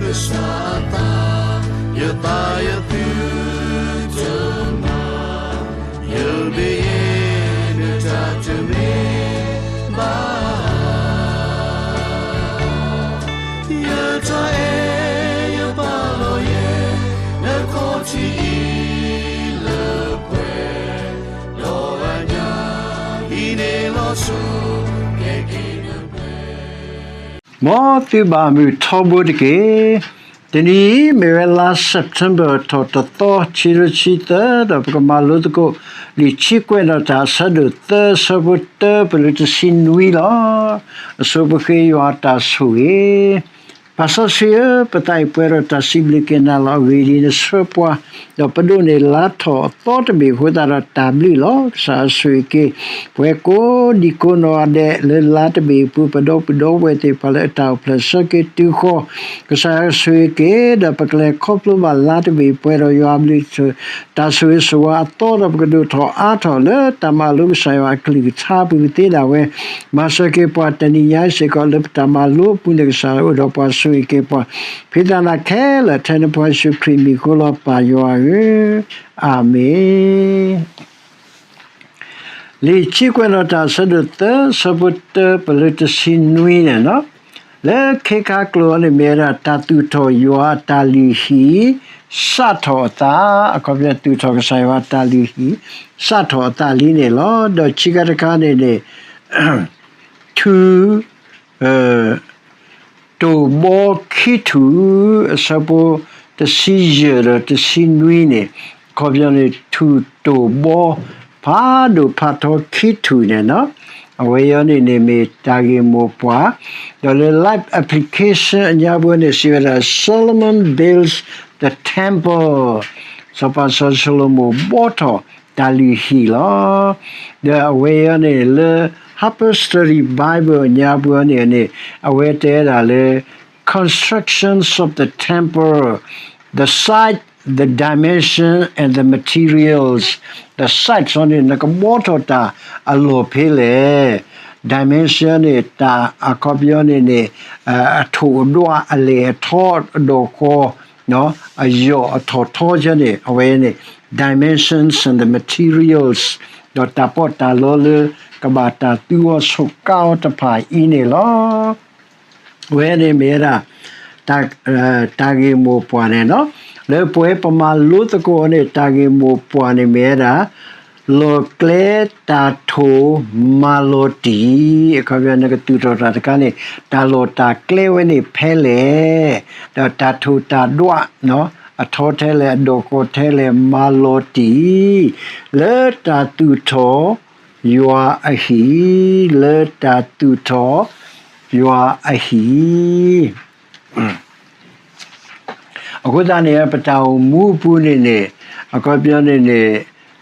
ကစၢ်အသး, ယသးယသုတမၤ, ယမ့ၢ်ယဲ နတၢ်တမ့ၢ်ဘၣ်. ယတၢ်အဲၣ်ယပာ်လီၤယဲ နခီၣ်ထံးအံၤလၢပှဲၤ, ဒီးအညၣ်အံၤန့ၣ်လီၤဆီ ကဲက့ၤနပှဲၤ မ်သုဘၣ်မုာ်ထီဘိတက့ၢ်. တနံၤအံၤ မ့ၢ်ဝဲလါ September ထီၣ်တသီ ခံကထိခံဆံသၢ ဒီးပကမၤလိသကိး လံာ်ဆံကွဲးနီၣ်တၢ် အဆၢဒိၣ်သၢ အဆၢဖိတၢ ပလၢတဆံနွံလီၤ. အဆိပဃ့ယွၤအတၢ်ဆိၣ်ဂ့ၤ. ပၢ်စီဆှံဧၢ, ပသးအံၤပှဲၤဒီးတၢ်စံးဘျုးက့ၤနၤလီၤ. အဂ့ၢ်ဒ်အံၤ, နဆှၢပှၤ ဒီးပဒိးန့ၢ်လါထီၣ်အသီတဘ့ၣ်အဃိသတးဒီး တၢ်ဘျုးလီၤ. ကစၢ်ယွၤဆိၣ်ဂ့ၤက့ၤ ပဝဲကိးဒံကိးနီၢ်ဂၤဒဲး လၢလါတဘ့ၣ်အပူၤ ပဒီပုၢ်ဒီဝဲၢ်သ့ၣ်တဖၣ်လၢအတၢ်အိၣ်ဖျဲၣ်ဆၢက့ၤတုၤဃီၤ, ကစၢ်ယွၤဆိၣ်ဂ့ၤက့ၤ ဒီးပကလဲၤခီဖျိဘၣ်လါတဘ့ၣ် ပှဲၤဒီးယွၤအဘျုး တၢ်ဆိၣ်ဂ့ၤဆိၣ်ဝါအသီ ဒီးပကဒိၣ်ထီၣ်အါထီၣ်လၢတၢ်မၤလိကစၢ်ယွၤအကလုၢ်ကထါအပူၤကသ့ဒၣ်ဝဲ, မၤစၢၤက့ၤပှၤတနံၤညါအံၤစ့ၢ်ကီး လၢပတၢ်မၤလိအပူၤန့ၣ် ကစၢ်ယွၤအိၣ်ဒီးပှၤဆိၣ်ဂ့ၤက့ၤပှၤ ဖံးသးနၤခဲလၢာ် ထဲနဖိယ့ၣ်ၡူးခရံာ်မံၤအဃိလီၤ ပၢ်ယွၤဧၢ, အၤမ့ၣ်. လံာ်ဆံကွဲးနီၣ်တၢ် အဆၢဒိၣ်သၢ အဆၢဖိတၢ ပလၢတဆံနွံန့ၣ်လီၤ. လၢခ့ခါကျိာ်အံၤန့ၣ်မ့ၢ်ဝဲဒၣ် တၢ်သူၣ်ထီၣ်ယွၤအတၢ်လုၢ်ဟံၣ် စးထီၣ်အသး, အခီပညီ သူၣ်ထီၣ်ကစၢ်ယွၤအတၢ်လုၢ်ဟံၣ် စးထီၣ်အသးလံန့ၣ်လီၤ. ဒီးခံခါတခါန့ၣ်န့ၣ် ထူၣ် တိၢ်ဘီခံထူၣ်, အဆၢဖိတဆံယဲၢ်ဒီးတဆံနွံန့ၣ်, အခီပညီန့ၣ် ထူၣ်တိၢ်ဘီ ဖးဒိၣ်ဖးထီခံထူၣ်န့ၣ်လီၤ. အဝဲအံၤန့ၣ်န့ၣ်မ့ၢ်တၢ်ဂ့ၢ်မိၢ်ပှၢ်, ဒီးလၢ Life Application အညါပူၤန့ၣ် စံးဝဲဒၣ် Solomon builds the temple, စီၤပၤစီၤၡလိၤမိၣ်ဘှီထီၣ်တၢ်လုၢ်ဟံၣ်လီၤ. ဒီးအဝဲအံၤန့ၣ် လၢ Harper Study Bible အညါပူၤန့ၣ်န့ၣ် အဝဲတဲဒၣ်လၢ constructions of the temple, the site, the dimension and the materials, the site န့ၣ် နကဘှီထီၣ်တၢ်အလီၢ်ဖဲလဲၣ်, dimension န့ၣ် တၢ်အခီပညီန့ၣ်န့ၣ် အထီၣ်အဒွးအလဲၢ်အထီအဒီၣ်ဃီ အယီၢ်အထီၣ်ထီန့ၣ် အဝဲန့ၣ် dimensions and the materials ဒီးတၢ်ပီးတၢ်လီလၢ ကဘၣ်တၢ်သူအီၤဆိးကါအီၤတဖၣ်အံၤန့ၣ်လီၤ. အဝဲန့ၣ်မ့ၢ်ဝဲဒၣ် တၢ်ဂ့ၢ်မိၢ်ပှၢ်န့ၣ်လီၤ. လၢပဝဲပမၤလိသကိးအီၤန့ၣ် တၢ်ဂ့ၢ်မိၢ်ပှၢ်န့ၣ်မ့ၢ်ဝဲဒၣ် လီၢ်ကျဲတၢ်ထိၣ်မၤလီၤတံၢ်, အခီပညီ နကသူၣ်ထီၣ်တၢ်တခါန့ၣ် တၢ်လီၢ်တၢ်ကျဲဝဲန့ၣ်ဖဲလဲၣ်, ဒီးတၢ်ထိၣ်တၢ်ဒွး အထီထဲလဲၣ် အဒီၣ်ဃီထဲလဲၣ် မၤလီၤတံၢ် လၢတၢ်သူၣ်ထီၣ်ယွၤအဟံၣ်, လၢတၢ်သူၣ်ထီၣ်ယွၤအဟံၣ် အဃိသတးန့ၣ် ပတၢ်အိၣ်မူအပူၤန့ၣ်န့ၣ် အခီပညီန့ၣ်န့ၣ်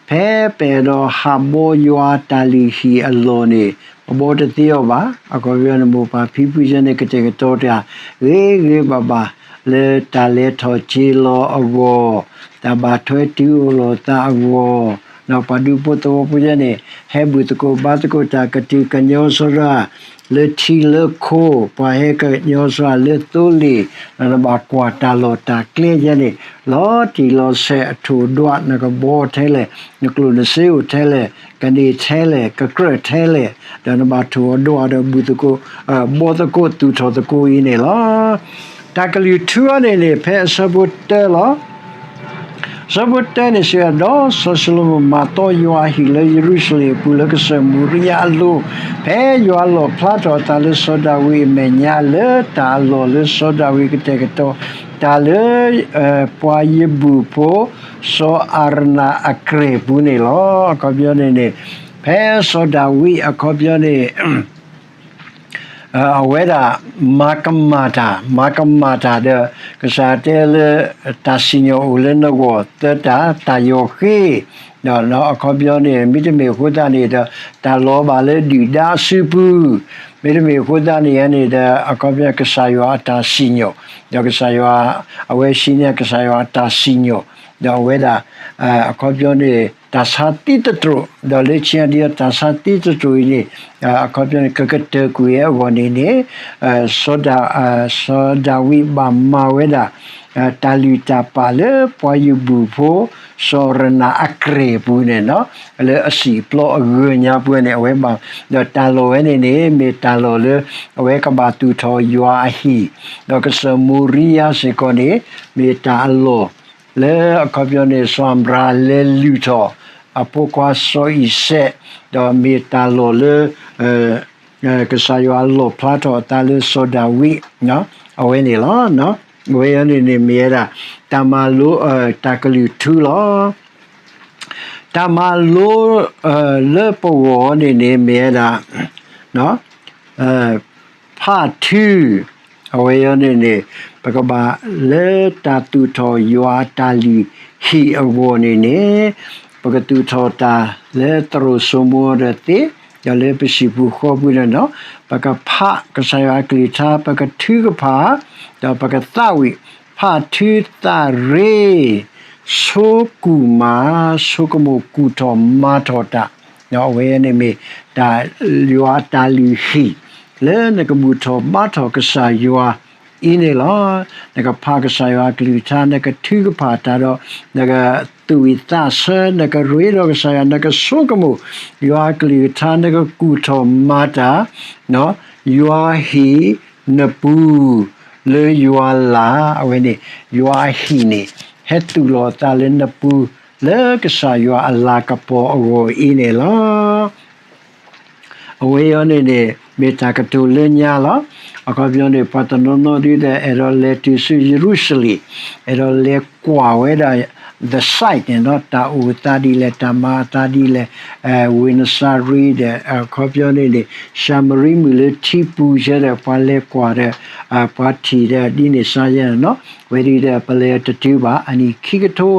ဖဲပအဲၣ်ဒိးဟးဘှီယွၤတၢ်လုၢ်ဟံၣ်အလီၢ်န့ၣ် ပဘှီတသ့အီၤဘၣ်. အခီပညီန့ၣ် မိၢ်ပၢ်ဖံဖုယဲန့ၣ် ကတဲာ်ကတီၤတၢ်ဂ့ၤဂ့ၤဘၣ်ဘၣ် လၢတၢ်လဲၤထီၣ်က့ၤလီၤအဂီၢ်, တၢ်ဘၣ်ထွဲတုၤအိၣ်လိာ်သးအဂီၢ်, ဒီးပှၤဒူဖိသဝီဖိယဲန့ၣ် ဟဲဘူၣ်သကိးဘါသကိးတၢ်ကတုၤကညီစှၤ လၢထံလၢခိ, ပှၤဟဲကညီစှၤလၢသိလ့ၣ်, ဒီးနဘၣ်ကွၢ်တၢ်လီၢ်တၢ်ကျဲယဲန့ၣ် လီၤတံၢ်လီၤဆဲးအထိၣ်ဒွး နကဘှီထဲလဲၣ်, နကျိၣ်နစ့အိၣ်ထဲလဲၣ်, ကန့ၢ်ထဲလဲၣ်, ကကြၢးထဲလဲၣ်, ဒီးနဘၣ်ထိၣ်အီၤဒွးဒီးဘူၣ်သကိး, ဘှီသကိးသူၣ်ထီၣ်သကိးအံၤန့ၣ်လီၤ. တၢ်ကလုၢ်ထူအီၤန့ၣ်န့ၣ် ဖဲအဆၢဖိတၢလီၤ. အဆၢဖိတၢန့ၣ်စံးဝဲ, ဒီးစီၤၡလိၤမိၣ်မၤသီယွၤအဟံၣ်လၢယရူၤၡလ့ၣ်အပူၤ လၢကစၢၢ်မူၤရံယၤအလိၤ, ဖဲယွၤလီၣ်ဖျါထီၣ်အသးလၢစီၤဒၤဝံးအမဲာ်ညါ လၢတၢ်အလီၢ်လၢစီၤဒၤဝံးကတဲာ်ကတီၤတၢ်လၢ ပှၤယဘူၣ်ဖိ စီၤအၤရနၤအကြယ်ပူၤန့ၣ်လီၤ. အခီပညီန့ၣ်န့ၣ် ဖဲစီၤဒၤဝံးအခီပညီန့ၣ် အဝဲဒၣ် မၤကမၣ်တၢ်, မၤကမၣ်တၢ်ဒီး ကစၢ်တဲလၢ တၢ်စံၣ်ညီၣ်အိၣ်လၢနဂီၢ်သၢတၢ်, တၢ်ယီၤဃ့, ဒီးအခီပညီန့ၣ် မ့တမ့ၢ်အဃိသတးန့ၣ်ဒီး တၢ်လီၤဘၣ်လၢဒုၣ်ဒါအစုပူၤ, မ့တမ့ၢ်အဃိသတးန့ၣ်န့ၣ်ဒီး အခီပညီကစၢ်ယွၤအတၢ်စံၣ်ညီၣ်, ဒီးကစၢ်ယွၤ အဝဲစံးန့ၢ်ကစၢ်ယွၤအတၢ်စံၣ်ညီၣ် ဒီးအဝဲဒၣ် အခီပညီန့ၣ် တၢ်ဆါသံသတြိာ်, ဒီးလၢခံဒ်အံၤ တၢ်ဆါသံသတြိာ်အံၤန့ၣ် အခီပညီန့ၣ် ကကတၢၢ်ကွံာ်ဝဲအဂီၢ်န့ၣ်န့ၣ် စီၤဒၤဝံးဘၣ်မၤဝဲဒၣ် တၢ်လုၢ်တၢ်ပာ်လၢပှၤယဘူၣ်ဖိ စီၤရနၤအကြဲၢ်အပူၤန့ၣ်လီၤ. လၢအစံာ်ပျီအဂၢၢ်ညါပူၤန့ၣ် အဝဲဘၣ် ဒီးတၢ်လီၢ်ဝဲန့ၣ်န့ၣ် မ့ၢ်တၢ်လီၢ်လၢ အဝဲကဘၣ်သူၣ်ထီၣ်ယွၤအဟံၣ်, ဒီးကစၢၢ်မိၤရံယါစ့ၢ်ကီးန့ၣ် မ့ၢ်တၢ်အလီၢ် လၢအခီပညီန့ၣ် စီၤအၤဘြၤဟၣ်လဲၤလုၢ်ထီၣ် အဖိခွါစီၤအံၤစဲး, ဒီးမ့ၢ်တၢ်လီၢ်လၢ ကစၢ်ယွၤလီၣ်ဖျါထီၣ်အသးလၢစီၤဒၤဝံး အဝဲန့ၣ်လီၤ. အဝဲအံၤန့ၣ်န့ၣ်မ့ၢ်ဝဲဒၣ် တၢ်မၤလိ တၢ်ကလုၢ်ထူလီၤ. တၢ်မၤလိ လၢပဂီၢ်န့ၣ်န့ၣ်မ့ၢ်ဝဲဒၣ် ဖးထု, အဝဲအံၤန့ၣ်န့ၣ် ပကဘၣ်လၢတၢ်သူၣ်ထီၣ်ယွၤအတၢ်လုၢ်ဟံၣ်အဂီၢ်န့ၣ်န့ၣ် ပကသူၣ်ထီၣ်တၢ်လၢသရိာ်စိမိၤဒီးသ့, ဒီးလၢပဟံၣ်ပူၤဃီပူၤန့ၣ်လီၤ. ပကဖးကစၢ်ယွၤအကလုၢ်ကထါ ပကထုကဖၣ်, ဒီးပကသးဝံၣ် ဖးထုသးရ့ ဆိကူၣ်မၤ ဆိကမိၣ်ကူၣ်ထီၣ်မၤထီၣ်တၢ်, အဝဲန့ၣ်မ့ၢ် တၢ်ယွၤအတၢ်လုၢ်ဟံၣ် လၢနကဘူၣ်ထီၣ်ဘါထီၣ်ကစၢ်ယွၤအံၤန့ၣ်လီၤ. နကဖးကစၢ်ယွၤအကလုၢ်ကထါ နကထုကဖၣ်တၢ်ဒီး နကသူၣ်ဝံၣ်သးဆၢ နကရ့ဒီးကစၢ်ယွၤ နကဆိကမိၣ် ယွၤအကလုၢ်ကထါ နကကူၣ်ထီၣ်မၤတၢ် ယွၤဟံၣ်နပူၤ လၢယွၤလၢ်, အဝဲန့ၣ် ယွၤအဟံၣ်န့ၣ် ဟဲသူၣ်လီၤအသးလၢနပူၤ လၢကစၢ်ယွၤအလၤကပီၤအဂီၢ်အံၤန့ၣ်လီၤ. အဝဲအံၤန့ၣ်န့ၣ် မ့ၢ်တၢ်ကတိၤလၢညါလီၤ. အခီပညီန့ၣ် ပှၤတနီၤနီၤဒ်ဒီး အဲၣ်ဒိးလဲၤတုၤဆူယရူၤၡလ့ၣ်, အဲၣ်ဒိးလဲၤကွၢ်ဝဲဒၣ် the site န့ၣ်လီၤ, တၢ်အိၣ်အသးဒ်လဲၣ်, တၢ်မၤအသးဒ်လဲၣ်, ဝ့ၢ်နစၤရ့ဒီး အခီပညီန့ၣ်န့ၣ် ၡၤမရံမုၣ်လၢထံပူၤဆဲဒီး ပှၤလဲၤကွၢ်ဒီး ပှၤထံၣ်ဒီးဒ်န့ၣ်စါယဲန့ၣ်လီၤ. ဝဲဒ်ဒီး ပလဲၤတတုၤဘၣ် အနံၣ်ခံကထိ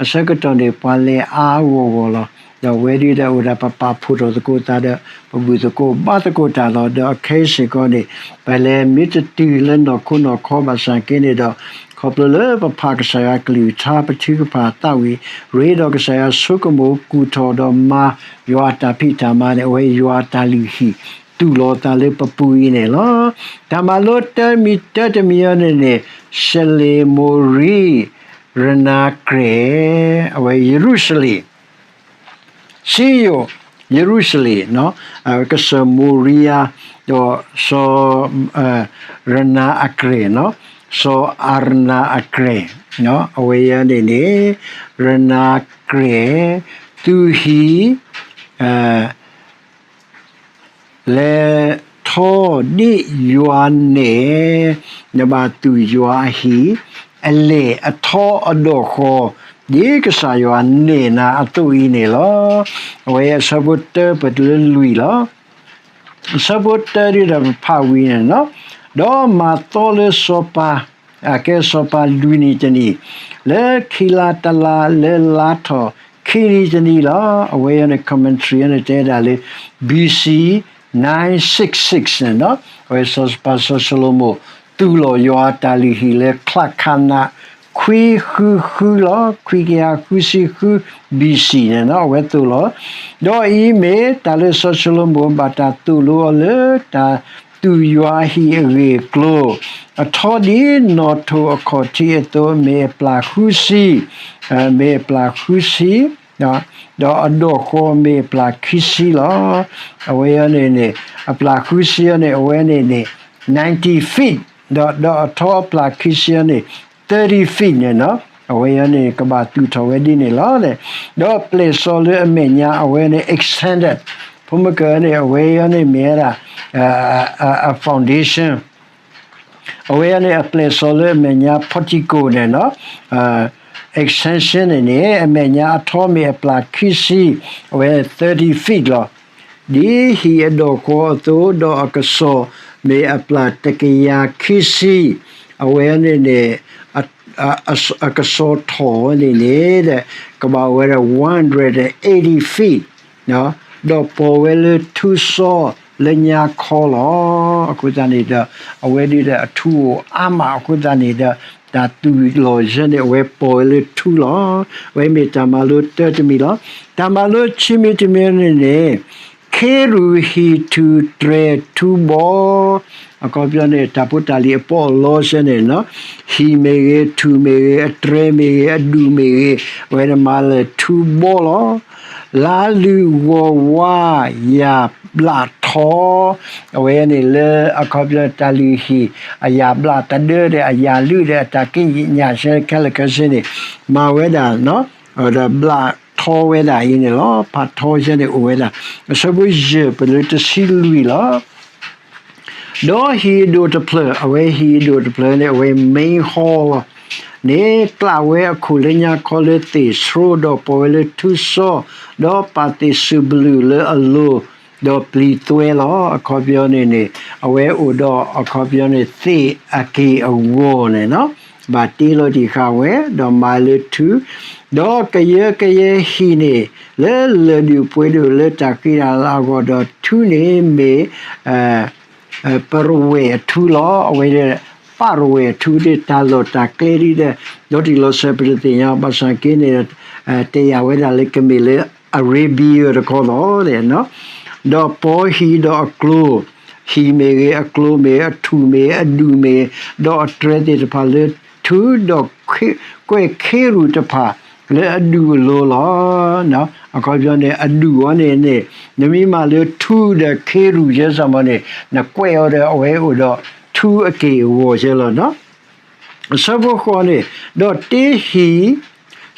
အဆၢကတီၢ်န့ၣ် ပှၤလဲၤအါအါဂီၢ်ဂီၢ်လီၤ. ဒီးဝဲဒ်ဒီးအိၣ်ဒီးပပာ်ဖှိၣ်ထီၣ်သကိးသးဒီး ပဘူၣ်သကိးဘါသကိးတၢ်လီၤ. ဒီးခဲအံၤစ့ၢ်ကီးန့ၣ် ပလဲၤမ့ၢ်တတုၤလၢနီၢ်ခိနီၢ်ခီဘၣ်ဆၣ်က့န့ၣ်ဒီး ခီဖျိလၢပဖးကစၢ်ယွၤကလုၢ်ကထါ ပထုကဖၣ်သးဝံၣ် ရ့ဒီးကစၢ်ယွၤဆိကမိၣ် ကူၣ်ထီၣ်ဒီးမၤယွၤအတၢ်ဖံးတၢ်မၤန့ၣ် အဝဲယွၤအတၢ်လုၢ်ဟံၣ် သူၣ်လီၤအသးလၢပပူၤအံၤန့ၣ်လီၤ. တၢ်မၤလိတၢ်မံၤတၢ်တမံၤအံၤန့ၣ်န့ၣ် ၡလ့ၣ်မိၤရံ ရနၤကြဲၢ် အဝဲယရူၤၡလ့ၣ် စံယိၣ် ယရူၤၡလ့ၣ် ကစၢၢ်မိၤရံယါ ဒီးစီၤ ရနၤအကြဲၢ်, စီၤအၤရနၤအကြဲၢ်, အဝဲအံၤန့ၣ်န့ၣ် ရနၤကြဲၢ် သူၣ်ဟံၣ် လဲၤထီၣ်ဒ်ယွၤနဲၣ်, နဘၣ်သူၣ်ယွၤအဟံၣ် အလဲၢ်အထီအဒီၣ်ဃီ ဒ်ကစၢ်ယွၤနဲၣ်နၤအသိးအံၤန့ၣ်လီၤ. အဝဲအဆၢဖိတၢပတုၤလၢလွံၢ်လီၤ. အဆၢဖိတၢဒ်ဒီးပဖးဝံၤန့ၣ်လီၤ. ဒီးမၤသီလၢစီၤပၤ အကဲစီၤပၤလွံၢ်နံၣ်တနံၣ်, လၢခံလါတလါလၢလါထီၣ်ခံနံၤတနံၤလီၤ. အဝဲအံၤန့ၣ် commentary န့ၣ်တဲဒၣ်လၢ B C nine six six န့ၣ်လီၤ. အဝဲစီၤပၤစီၤၡလိၤမိၣ် သူၣ်လီၤယွၤအတၢ်လုၢ်ဟံၣ်လၢချၣ်ခနး ခွံဃုဃုလီၤ. ခွံကယၤဃုဆံဃု B C န့ၣ်လီၤ. အဝဲသိးလီၤ. ဒီးအံၤမ့ၢ်တၢ်လၢစီၤၡလိၤမိၣ်ဘၣ်တၢ်သိၣ်လိအီၤလၢတၢ် သူၣ်ယွၤအဟံၣ်အဂ့ၢ်အကျိၤ, အထီဒ်နီၣ်ထိၣ်အခီၣ်ထံးအသိး မ့ၢ်အပျၢ်ဃုဆံ, မ့ၢ်အပျၢ်ဃုဆံ, ဒီးအဒီၣ်ဃီမ့ၢ်အပျၢ်ခံဆံလီၤ. အဝဲအံၤန့ၣ်န့ၣ် အပျၢ်ဃုဆံအံၤန့ၣ် အဝဲန့ၣ်န့ၣ် ninety feet, ဒီးဒီးအထီအပျၢ်ခံဆံအံၤန့ၣ် thirty feet န့ၣ်လီၤ. အဝဲအံၤန့ၣ် ကဘၣ်သူၣ်ထီၣ်ဝဲဒ်န့ၣ်လီၤ. ဒီးပျဲၢ်စီၤလၢအမဲာ်ညါ အဝဲန့ၣ် extended, ဖိမုၣ်ကန့ၣ် အဝဲအံၤန့ၣ်မ့ၢ်ဝဲဒၣ် အ foundation, အဝဲအံၤန့ၣ် အပျဲၢ်စီၤလၢအမဲာ်ညါ portico န့ၣ်လီၤ. extension န့ၣ်န့ၣ် အမဲာ်ညါအထီမ့ၢ်အပျၢ်ခံဆံ, အဝဲ thirty feet လီၤ. ဒ်ဟံၣ်အဒီၣ်ဃီအသိး ဒီးအကစီၣ် မ့ၢ်အပျၢ်တကယၤခံဆံ, အဝဲန့ၣ်န့ၣ် အကစီၣ်ထီၣ်ဝဲန့ၣ်န့ၣ် ကဘၣ်ဝဲဒၣ် one hundred eighty feet, ဒီးပိာ်ဝဲလၢထူစီ လၢညါခီလီၤ. အဃိသတးန့ၣ်ဒီး အဝဲဒၣ်ဒီးအထူအိၣ်အါမးအဃိသတးန့ၣ်ဒီး တၢ်သူၣ်လီၤယဲန့ၣ် အဝဲပိာ်ဝဲလၢထူလီၤ. အဝဲမ့ၢ်တၢ်မၤလိတၢတမံၤလီၤ. တၢ်မၤလိခံမံၤတမံၤန့ၣ်န့ၣ် ခ့ရူၢ်ဟံၣ်ထူၣ်တြဲၤထူဘီ အခီပညီန့ၣ် တၢ်ဖိတၢ်လံၤအပီးအလီစဲန့ၣ်နီၤ, ဟံၣ်မ့ၢ်ဂ့ၤ, ထူၣ်မ့ၢ်ဂ့ၤ, အတြဲၤမ့ၢ်ဂ့ၤ, အဒူၣ်မ့ၢ်ဂ့ၤ, အဝဲန့ၣ်မၤလၢထူဘီလီၤ. လါလူၢ်ဂီၤဝါ ယၣ်ဘျးထီ, အဝဲန့ၣ်လၢအခီပညီတၢ်လုၢ်ဟံၣ် အယၣ်ဘျးတဒၢဒီး အယၣ်လုၢ်ဒီး အတၢ်က့ညၣ်ဆဲခဲလၢာ်ခဲဆ့န့ၣ် မၤဝဲဒၣ် ဒီးဘျးထီဝဲဒၣ်အံၤန့ၣ်လီၤ. ဖးထီဆဲန့ၣ်အိၣ်ဝဲဒၣ် အဆၢဖိယဲၢ်ပလၢတဆံလွံၢ်လီၤ. ဒီးဟံၣ်အဒိၣ်တဖျၢၣ်, အဝဲဟံၣ်အဒိၣ်တဖျၢၣ်န့ၣ် အဝဲ main hall လီၤ. န့ၣ်ကျးဝဲအခိၣ်လၢညါခီလၢသ့ၣ်ဆှိ ဒီးပိာ်ဝဲလၢထူစီ, ဒီးပာ်သ့ၣ်စူၣ်ဘလူးလၢအလိၤ, ဒီးပျံၤသွဲလီၤ. အခီပညီန့ၣ်န့ၣ် အဝဲအိၣ်ဒီးအခီပညီန့ၣ် သ့ၣ်အက့ၢ်အဂီၤန့ၣ်နီၤ ဘၣ်တ့လီၤတံၢ်ဃာ်ဝဲ ဒီးမၤလၢထူ, ဒီးကယၢကယဲဟံၣ်န့ၣ် လၢလၢၢ်ဒူၣ်ပှ့ၤဒိၣ်လၢတၢ်ဃံတၢ်လၤအဂီၢ် ဒီးထူန့ၣ်မ့ၢ် ပရဝဲၢ်အထူလီၤ. အဝဲ ပရဝဲၢ်အထူဒ်တၢ်လီၢ်တၢ်ကျဲဒ်ဒီး ဒီးတံၢ်လီၤစၢၤပတသ့ၣ်ညါ ဘၣ်ဆၣ်က့န့ၣ် တယာ်ဝဲဒၣ်လၢကမ့ၢ်လၢ Arabia တခီလီၤ. ဒီးပီၤဟံၣ်ဒီးအကျိၤ, ဟံၣ်မ့ၢ်ဂ့ၤ, အကျိၤမ့ၢ်, အထူၣ်မ့ၢ်, အဒူၣ်မ့ၢ်, ဒီးအတြဲၤသ့ၣ်တဖၣ်လၢထူ, ဒီးကွဲးခ့ရူၢ်တဖၣ် လၢအဒူၣ်အလိၤလီၤ. အခီပညီန့ၣ် အဒူၣ်အီၤန့ၣ်န့ၣ် နမ့ၢ်မၤလၢထူဒီးခ့ရူၢ်ယဲစ့ၢ်မီၤန့ၣ် နကွဲးအီၤဒီးအဝဲအိၣ်ဒီးထူအက့ၢ်အဂီၤယဲလီၤ. အဆၢဖိဃိးန့ၣ်, ဒီးတ့ဟံၣ်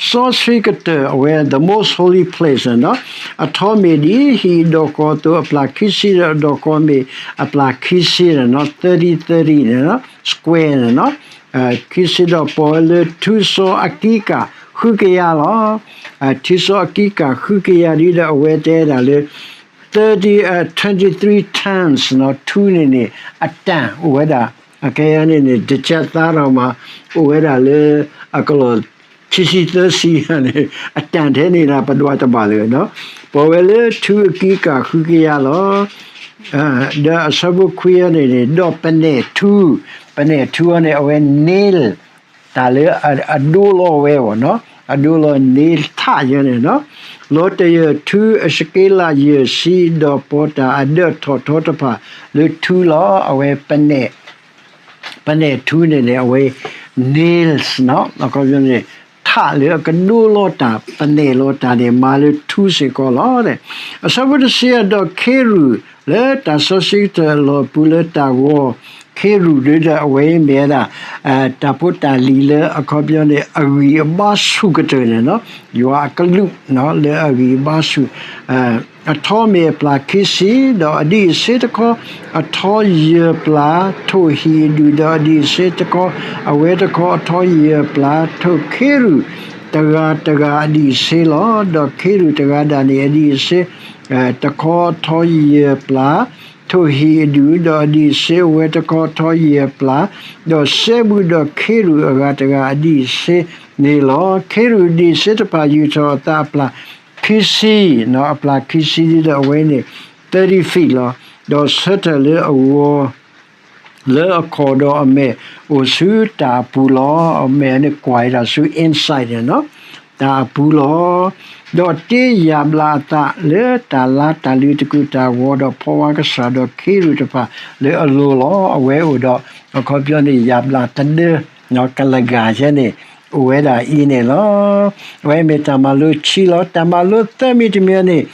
စီဆှံကတၢၢ် အဝဲ the most holy place န့ၣ်နီၤ, အထီမ့ၢ်ဒ်ဟံၣ်အဒီၣ်ဃီအသိး အပျၢ်ခံဆံဒီးအဒီၣ်ဃီမ့ၢ်အပျၢ်ခံဆံန့ၣ်နီၤ, thirty thirty န့ၣ်နီၤ, square န့ၣ်နီၤ, ခံဆံဒီးပိာ်ဝဲလၢထူစီအကံကၢ်ဃုကယၤလီၤ. ထူစီအကံကၢ်ဃုကယၤဒ်ဒီး အဝဲတဲဒၣ်လၢ thirty, twenty-three tons နီၤ, ထူန့ၣ်န့ၣ် အတၢ်အိၣ်ဝဲဒၣ် အခဲအံၤန့ၣ်န့ၣ် တကဲသါထီၣ်မး အိၣ်ဝဲဒၣ်လၢ အကလီၢ် ခံဆံသၢဆံန့ၣ် အတၢ်ထဲန့ၣ်ဒၣ်ပဒွးတဘၣ်လၢၤနီၤ, ပိာ်ဝဲလၢထူအကံကၢ်ဃုကယၤလီၤ. ဒီးအဆၢဖိခွံအံၤန့ၣ်န့ၣ် ဒီးပနဲၣ်ထူ, ပနဲၣ်ထူအံၤန့ၣ် အဝဲ nail တၢ်လၢအဒိလီၤဝဲအီၤနီၤ, အဒိလီၤ nail ထးယဲန့ၣ်နီၤ, လီၤတယၢၢ်ထူအစက့လးယဲၢ်ဆံ ဒီးပီၤတၢ်အဒၢးထီၣ်ထီတဖၣ်လၢထူလီၤ. အဝဲ ပနဲၣ်ထူန့ၣ်န့ၣ် အဝဲ nails နီၤ, အခီပညီန့ၣ် ထးလၢအကဒိလီၤတၢ် ပနဲၣ်လီၤတၢ်န့ၣ် မၤလၢထူစ့ၢ်ကီးလီၤ. အဆၢဖိတဆံအံၤ ဒီးခ့ရူၢ်လၢတၢ်စီဆှံကတၢၢ်အလီၢ်အပူၤလၢတၢ်ဂီၤ, ခ့ရူၢ်ဒ်ဒီးအဝဲအံၤမ့ၢ်ဝဲဒၣ် တၢ်ဖိတၢ်လံၤလၢအခီပညီန့ၣ် အဂံၢ်အဘါဆူၣ်ကတၢၢ်န့ၣ်နီၤ, ယွၤအကလူးလၢအဂံၢ်အဘါဆူၣ် အထီမ့ၢ်အပျၢ်ခံဆံ, ဒီးအဒံးအဆ့တခီ အထီယဲၢ်ပျၢ်, ထိၣ်ဟံၣ်အဒူၣ်ဒီးအဒံးအဆ့တခီ, အဝဲတခီအထီယဲၢ်ပျၢ်, ထိၣ်ခ့ရူၢ်တဂၤတဂၤအဒံးအဆ့လီၤ. ဒီးခ့ရူၢ်တဂၤဒၣ်န့ၣ် အဒံးအဆ့ တခီအထီယဲၢ်ပျၢ်, ထိၣ်ဟံၣ်အဒူၣ်ဒီးအဒံးအဆ့ အဝဲတခီအထီယဲၢ်ပျၢ်, ဒီးစဲဘူးဒီးခ့ရူၢ်အဂၤတဂၤအဒံးအဆ့န့ၣ်လီၤ. ခ့ရူၢ်ဒံးအဆ့တဖၣ်ယူာ်ထီၣ်အသးအပျၢ် ခံဆံ, အပျၢ်ခံဆံဒ်ဒီးအဝဲန့ၣ် thirty feet လီၤ. ဒီးဆၢထၢၣ်လၢအဂီၤ လၢအခီၣ်ဒီးအမဲာ်အိၣ်ဆူတၢ်အပူၤလီၤ. အမဲာ်န့ၣ်ကွၢ်ဝဲဒၣ်ဆူ inside န့ၣ်နီၤ, တၢ်အပူၤလီၤ. ဒီးတ့ယၣ်ဘျးအသးလၢတၢ်လါတၢ်လုးတကူၣ်တၢ်ဂီၤ ဒီးဖီဝါကစၢ်ဒီးခ့ရူၢ်တဖၣ်လၢအလိၤလီၤ. အဝဲအိၣ်ဒီး အခီပညီန့ၣ် ယၣ်ဘျးတဒၢ ကလၤဂၤယဲန့ၣ် အိၣ်ဝဲဒၣ်အံၤန့ၣ်လီၤ. အဝဲမ့ၢ်တၢ်မၤလိခံလီၤ. တၢ်မၤလိသၢမံၤတမံၤန့ၣ်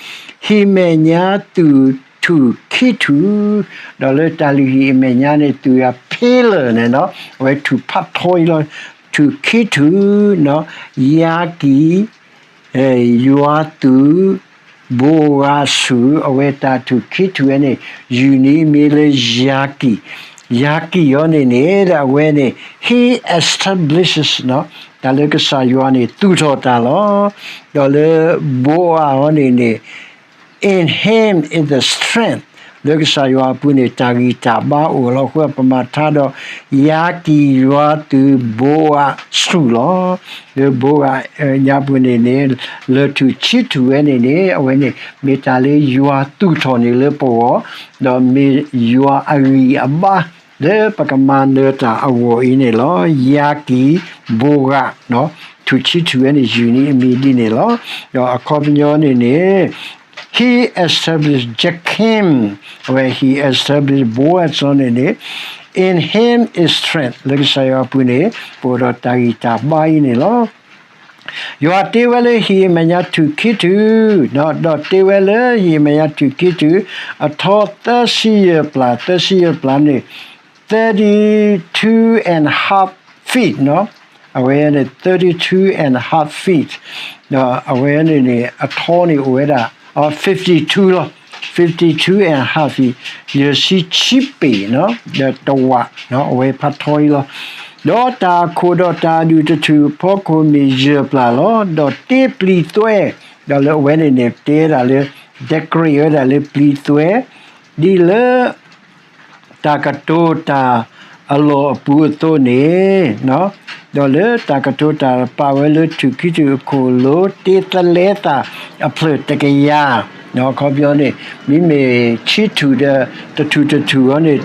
ဟံၣ်မဲာ်ညါသူၣ်ထူၣ်ခ့ထူၣ်, ဒီးလၢတၢ်လုၢ်ဟံၣ်အမဲာ်ညါန့ၣ် သူၣ်ယၤ pillar န့ၣ်နီၤ, အဝဲထူၣ်ဖးထီအံၤလီၤ. ထူၣ်ခ့ထူၣ်နီၤ, ယါကံၢ် ယွၤသူၣ် ဘိးဂၤဆူၣ်, အဝဲတၢ်ထူၣ်ခ့ထူၣ်ဝဲန့ၣ် ယူၢ်နံၤမ့ၢ်လၢယါကံၢ်, ယါကံၢ်အံၤန့ၣ်န့ၣ် ဒီးအဝဲန့ၣ် he establishes နီၤ, တၢ်လၢကစၢ်ယွၤန့ၣ် သူၣ်ထီၣ်တၢ်လီၤ. ဒီးလၢ ဘိးဂၤအံၤန့ၣ်န့ၣ် in him is the strength လၢကစၢ်ယွၤအပူၤန့ၣ် တၢ်ဂံၢ်တၢ်ဘါအိၣ်လီၤ. အဃိပမၤထါဒီး ယၤကံၢ်ယွၤသူၣ်ဘိအးဆူၣ်လီၤ. လၢဘိအး ညါပူၤန့ၣ်န့ၣ် လၢၢ်ထူၣ်ဆံထူၣ်ဝဲန့ၣ်န့ၣ် အဝဲန့ၣ် မ့ၢ်တၢ်လၢယွၤသူၣ်ထီၣ်န့ၣ်လၢပဂီၢ်, ဒီးမ့ၢ်ယွၤအဂံၢ်အဘါ လၢပကမၤနၢၤတၢ်အဂီၢ်အံၤန့ၣ်လီၤ. ယၤကံၢ်ဘိအး, ထူၣ်ဆံထူၣ်ဝဲန့ၣ် ယုၢ်န့ၢ်အမံၤဒ်န့ၣ်လီၤ. ဒီးအခီပညီန့ၣ်န့ၣ် He established Jachin, အဝဲ He established Boaz န့ၣ်န့ၣ် In him is strength, လၢကစၢ်ယွၤအပူၤန့ၣ် ပအိၣ်ဒီးတၢ်ဂံၢ်တၢ်ဘါအံၤန့ၣ်လီၤ. ယွၤတ့ဝဲလၢဟံၣ်အမဲာ်ညါထူၣ်ခံထူၣ်, ဒီးတ့ဝဲလၢဟံၣ်အမဲာ်ညါထူၣ်ခံထူၣ် အထီသၢဆံယဲၢ်ပျၢ်, သၢဆံယဲၢ်ပျၢ်န့ၣ် thirty two and half feet နီၤ, အဝဲန့ၣ် thirty two and half feet, ဒီးအဝဲန့ၣ်န့ၣ် အထီန့ၣ်အိၣ်ဝဲဒၣ် fifty two လီၤ, fifty two and half feet, ယဲၢ်ဆံဆံပ့ၤနီၤ, ဒီးတဝး, အဝဲဖးထီအံၤလီၤ. ဒီးတၢ်အခိၣ်ဒီးတၢ်အဒူၣ်တထူၣ်အဖီခိၣ်မ့ၢ်ယဲၢ်ပျၢ်လီၤ. ဒီးတ့ပျံၤသွဲ, ဒီးလၢအဝဲန့ၣ်န့ၣ် တဲဒၣ်လၢ decorate ဝဲဒၣ်လၢပျံၤသွဲ ဒ်လၢ တၢ်ကတိၤတၢ်အလီၢ်အပူၤအသိးန့ၣ်, ဒီးလၢတၢ်ကတိၤတၢ်ပာ်ဝဲလၢထူၣ်ခံထူၣ်အခိၣ်လိၤ တ့သလဲသၣ်အဖျၢၣ်တကယၤ, အခီပညီန့ၣ် မ့မ့ၢ်ဆံထူၣ်ဒီးတထူၣ်တထူၣ်အံၤန့ၣ်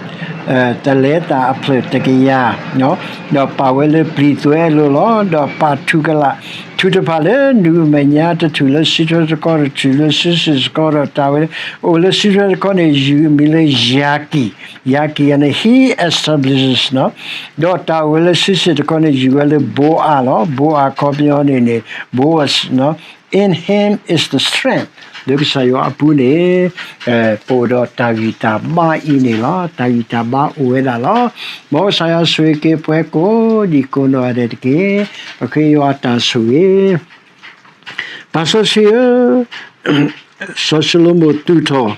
သလဲသၣ်အဖျၢၣ်တကယၤ, ဒီးပာ်ဝဲလၢပျံၤသွဲအလိၤလီၤ. ဒီးပာ်ထူၣ်ကလာ် ထူၣ်တဖၣ်လၢနူၢ်အမဲာ်ညါ တထူၣ်လၢစံးထီၣ်တခီ တထူၣ်လၢစံးစ့ၢ်တခီ ဒီးတၢ်ဝဲအိၣ်လၢစံးထီၣ်တခီန့ၣ် ယုၢ်အမံၤလၢယၤကံၢ်, ယၤကံၢ်အံၤန့ၣ် he establishes နီၤ, ဒီးတၢ်အိၣ်ဝဲလၢစံးစ့ၢ်တခီန့ၣ် ယုၢ်ဝဲလၢဘိအးလီၤ. ဘိအးအခီပညီန့ၣ်န့ၣ် Boaz နီၤ, in him is the strength, လၢကစၢ်ယွၤအပူၤန့ၣ် ပအိၣ်ဒီးတၢ်ဂံၢ်တၢ်ဘါအံၤန့ၣ်လီၤ. တၢ်ဂံၢ်တၢ်ဘါအိၣ်ဝဲဒၣ်လီၤ. မ်ကစၢ်ယွၤဆိၣ်ဂ့ၤက့ၤပှၤကိးဒံးကိးနီၢ်ဂၤဒဲးတက့ၢ်. ပဃ့ယွၤအတၢ်ဆိၣ်ဂ့ၤ ပၢ်စီဆှံဧၢ, စီၤၡလိၤမိၣ်သူၣ်ထီၣ်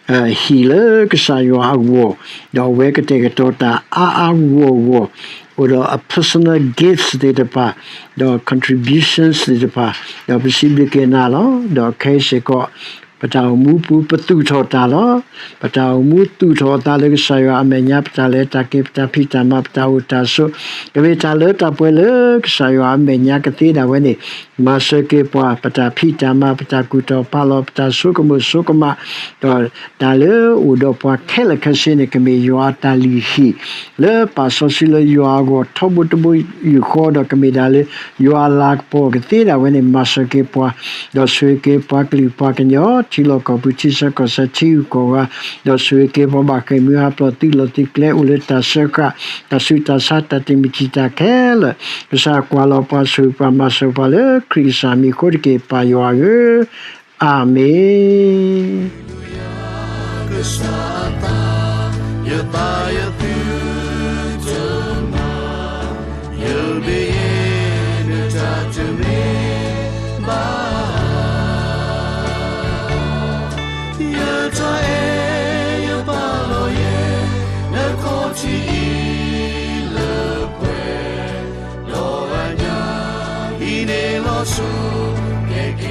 ဟံၣ်လၢကစၢ်ယွၤအဂီၢ်, ဒီးအဝဲကတဲာ်ကတီၤတၢ်အါအါဂီၢ်ဂီၢ်, အိၣ်ဒီးအ personal gifts သ့ၣ်တဖၣ်, ဒီး contributions သ့ၣ်တဖၣ်, ဒီးပစံးဘျုးက့ၤနၤလီၤ. ဒီးခဲအံၤစ့ၢ်ကီး ပတၢ်အိၣ်မူပူၤ ပသူၣ်ထီၣ်တၢ်လီၤ. ပတၢ်အိၣ်မူသူၣ်ထီၣ်အသးလၢကစၢ်ယွၤအမဲာ်ညါ, ပတၢ်လဲၤတၢ်က့ၤ, ပတၢ်ဖံးတၢ်မၤ, ပတၢ်အိၣ်တၢ်ဆိး, ကမ့ၢ်တၢ်လၢတၢ်ပှဲၤလၢကစၢ်ယွၤအမဲာ်ညါကသ့ဒၣ်ဝဲန့ၣ်, မၤစၢၤက့ၤပှၤ, ပတၢ်ဖံးတၢ်မၤ, ပတၢ်ကူၣ်ထီၣ်ဖးလီၤ, ပတၢ်ဆိကမိၣ်ဆိကမး, ဒီးတၢ်လၢအိၣ်ဒီးပှၤခဲလၢာ်ခဲဆ့န့ၣ် ကမ့ၢ်ယွၤအတၢ်လုၢ်ဟံၣ် လၢပၢ်စီဆှံလၢယွၤအဂီၢ် ထီဘိတဘိယူၢ်ဃီ ဒီးကမ့ၢ်ဒၣ်လၢ ယွၤအလၤကပီၤကသ့ဒၣ်ဝဲန့ၣ် မၤစၢၤက့ၤပှၤ, ဒီးဆိၣ်ဂ့ၤက့ၤပှၤကလုာ်ပှၤကညီ ထံလီၢ်ကီၢ်ပူၤ ထံဆၢကီၢ်ဆၢ ထံဂုၤကီၢ်ဂၤ, ဒီးဆိၣ်ဂ့ၤက့ၤပှၤဘၣ်ဃ့ၢ်မှံဟးဖျိး သုးလီၢ်သုးကျဲ အိၣ်လၢတၢ်စၢဃာ် တၢ်ဆူးတၢ်ဆါ တၢ်တမံၤတံာ်တာ်ခဲလၢာ်, ကစၢ်ကွၢ်လီၤပှၤ ဆိၣ်ဂ့ၤပှၤ မၤစၢၤပှၤ လၢခရံာ်ကစၢ်မံၤအဃိတက့ၢ် ပၢ်ယွၤဧၢ, အၤမ့ၣ်. ယတၢ်အဲၣ်ယပာ်လီၤယဲ နခီၣ်ထံးအံၤလၢပှဲၤ, ဒီးအညါ ဟံးန့ၢ်လီၤဆူ ကဲက